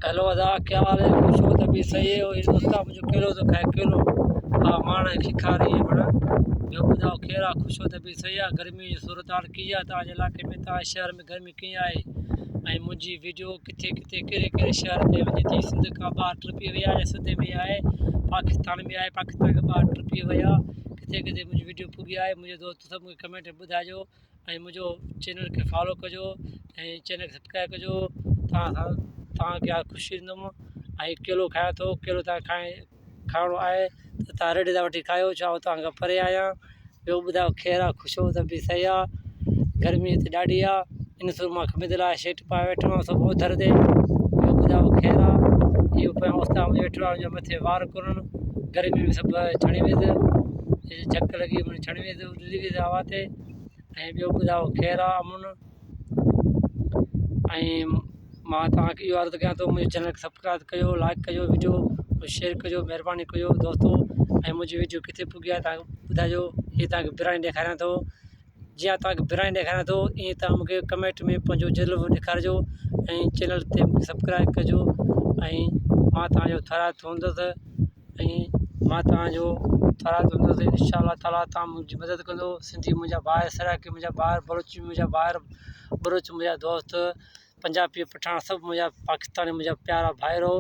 هلو ادا ڪيا حال هي خوش هو ته بي صحيح هو هي دوستا منهنجو ڪيلو ٿو کائي ڪيلو ها ماڻ کي کاري هي بڻ ٻيو ٻڌاء خير آ خوش هو ته بي صحيح آ گرمي جي صورت حال ڪيئن آ توهان جي علائقي ۾ توهان جي شهر ۾ گرمي ڪيئن آهي ۽ منهنجي ويڊيو ڪٿي ڪٿي ڪهڙي ڪهڙي شهر تي وڃي ٿي سنڌ کان ٻاهر ٽپي وئي آ يا سنڌ ۾ آهي پاڪستان ۾ آهي پاڪستان کان ٻاهر ٽپي وئي آ ڪٿي ڪٿي منهنجي ويڊيو پڳي آهي منهنجي دوست سڀ مونکي ڪمينٽ ۾ ٻڌائجو ۽ منهنجو چينل کي فالو ڪجو ۽ چينل کي سبسڪرائب ڪجو توهان سان توهان کي خوشي ڏيندم ۽ ڪيلو کايان ٿو ڪيلو توهان کائي کائڻو آهي ته توهان ريڙهي تان وٺي کايو ڇا آئون توهان کان پري آهيان ٻيو ٻڌايو خير آهي خوش آهيو ته به صحيح آهي گرمي هتي ڏاڍي آهي ان سو مان کمي لاءِ شيٽ پائي ويٺو آهيان سڀ اوڌر تي ٻيو ٻڌايو خير آهي اهو پويان استاد منهنجو ويٺو آهي ان جي مٿي وار ڪونهن گرمي ۾ سڀ ڇڻي ويس جهڪ لڳي ڇڻي ويس اڏري ويس هوا تي ۽ ٻيو ٻڌايو خير آ امن ۽ مان توهان کي اهو عرض ڪيان ٿو منهنجي چينل کي سبسڪرائب ڪيو لائڪ ڪيو وڊيو شيئر ڪجو مهرباني ڪجو دوستو ۽ منهنجي وڊيو ڪٿي پڳي آهي توهان ٻڌائجو هي توهان کي برياني ڏيکاريان ٿو جيئن توهان کي برياني ڏيکاريان ٿو ائين توهان مون کي ڪمينٽ ۾ پنهنجو جلوو ڏيکارجو ۽ چينل تي سبسڪرائب ڪجو ۽ مان توهان جو ٿورائتو هوندس ۽ مان توهان جو ٿورائتو هوندس انشاء الله تعاليٰ توهان منهنجي مدد ڪندو سنڌي منهنجا ڀائر سرائڪي منهنجا ڀائر بلوچ منهنجا ڀائر ٻروچ منهنجا دوست پنجابي پٺاڻ سڀ منهنجا پاڪستاني منهنجا پيارا ڀائرو.